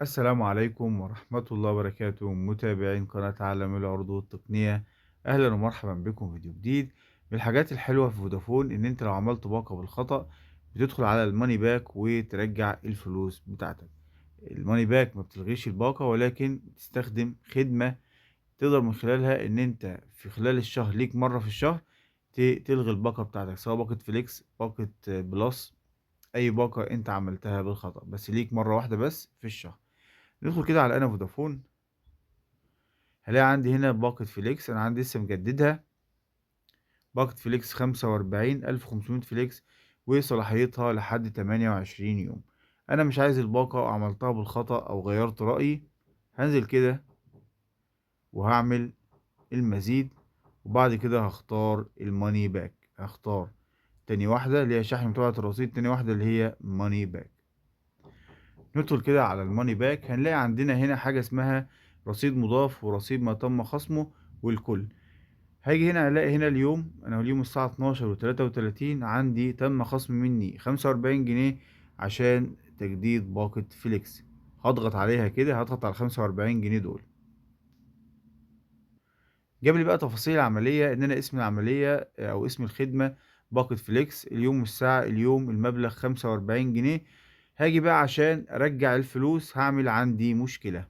السلام عليكم ورحمة الله وبركاته، متابعين قناة عالم العروض والتقنية. أهلا ومرحبا بكم في فيديو جديد. من الحاجات الحلوة في فودافون إن أنت لو عملت باقة بالخطأ بتدخل على ال money back وترجع الفلوس بتاعتك. ال money back ما بتلغيش الباقة، ولكن تستخدم خدمة تقدر من خلالها إن أنت في خلال الشهر ليك مرة في الشهر تلغي الباقة بتاعتك، سواء باقة فليكس، باقة بلس، أي باقة أنت عملتها بالخطأ، بس ليك مرة واحدة بس في الشهر. ندخل كده على أنا فودافون، هلاقي عندي هنا باقة فليكس، أنا عندي لسه مجددها باقة فليكس 45 1500 فليكس، وصلاحيتها لحد 28 يوم. أنا مش عايز الباقة وعملتها بالخطأ أو غيرت رأيي، هنزل كده وهعمل المزيد، وبعد كده هختار ال money back، هختار تاني واحدة اللي هي شحن متابعة الرصيد، تاني واحدة اللي هي money back. ندخل كده على ال money back، هنلاقي عندنا هنا حاجة اسمها رصيد مضاف ورصيد ما تم خصمه والكل. هاجي هنا الاقي هنا اليوم، انا اليوم الساعة 12:33 عندي تم خصم مني 45 جنيه عشان تجديد باقة فليكس. هضغط عليها كده، هضغط على 45 جنيه دول. جاب لي بقى تفاصيل العملية، ان انا اسم العملية او اسم الخدمة باقة فليكس، اليوم والساعة، اليوم، المبلغ 45 جنيه. هاجي بقى عشان ارجع الفلوس هعمل عندي مشكلة،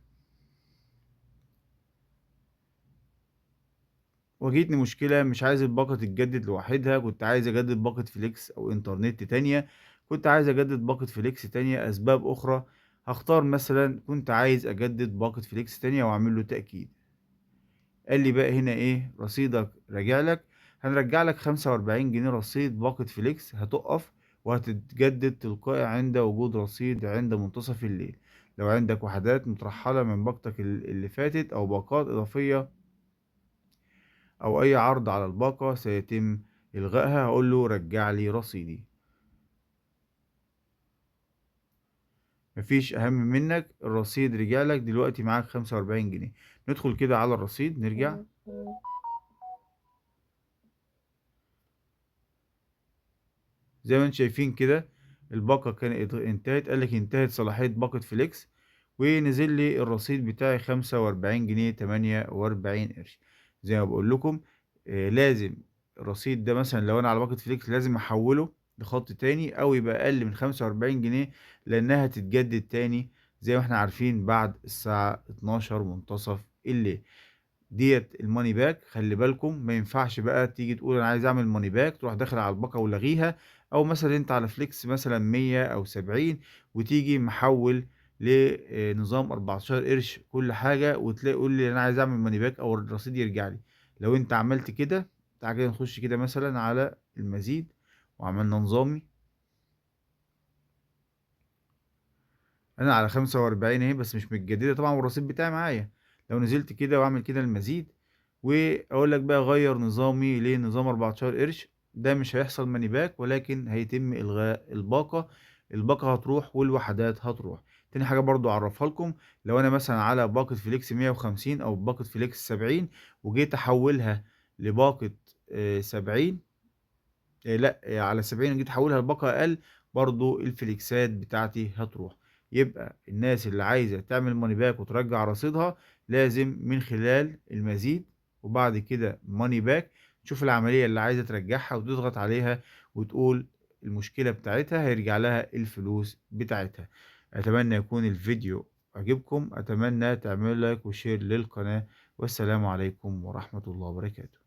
واجهتني مشكلة، مش عايز الباقة تتجدد لوحدها، كنت عايز اجدد باقة فليكس او انترنت تانية، كنت عايز اجدد باقة فليكس تانية، اسباب اخرى. هختار مثلا كنت عايز اجدد باقة فليكس تانية واعمل له تأكيد. قال لي بقى هنا ايه، رصيدك راجع لك، هنرجع لك 45 جنيه رصيد باقة فليكس، هتقف وهتتجدد تلقائي عند وجود رصيد عند منتصف الليل. لو عندك وحدات مترحلة من باقتك اللي فاتت أو باقات إضافية أو أي عرض على الباقة سيتم إلغائها. هقول له رجع لي رصيدي، مفيش أهم منك، الرصيد رجع لك دلوقتي، معاك 45 جنيه. ندخل كده على الرصيد، نرجع زي ما انتم شايفين كده الباقة كانت انتهت، قال لك انتهت صلاحية باقة فليكس، ونزل لي الرصيد بتاعي 45 جنيه 48 قرش. زي ما بقول لكم، لازم الرصيد ده مثلا لو انا على باقة فليكس لازم احوله لخط تاني او يبقى اقل من 45 جنيه، لانها تتجدد تاني زي ما احنا عارفين بعد الساعة 12 منتصف الليل. ديت ال money back، خلي بالكم ما ينفعش بقى تيجي تقول انا عايز اعمل money back تروح داخل على الباقة ولغيها، او مثلا انت على فليكس مثلا 100 او 70 وتيجي محول لنظام 14 قرش كل حاجة، وتلاقي يقول لي انا عايز اعمل money back او الرصيد يرجع لي. لو انت عملت كده، تعال كده نخش كده مثلا على المزيد وعملنا نظامي، انا على 45 اهي بس مش متجددة طبعا والرصيد بتاعي معايا. لو نزلت كده واعمل كده المزيد واقول لك بقى غير نظامي لنظام 14 قرش، ده مش هيحصل money back، ولكن هيتم الغاء الباقة، الباقة هتروح والوحدات هتروح. تاني حاجة برضو اعرفها لكم، لو انا مثلا على باقة فليكس 150 او باقة فليكس 70 وجيت احولها لباقة، 70، لا، على 70 وجيت احولها لباقة اقل، برضو الفليكسات بتاعتي هتروح. يبقى الناس اللي عايزة تعمل money back وترجع رصيدها لازم من خلال المزيد وبعد كده money back، تشوف العملية اللي عايزة ترجعها وتضغط عليها وتقول المشكلة بتاعتها، هيرجع لها الفلوس بتاعتها. أتمنى يكون الفيديو عجبكم، أتمنى تعملوا like و share للقناة، والسلام عليكم ورحمة الله وبركاته.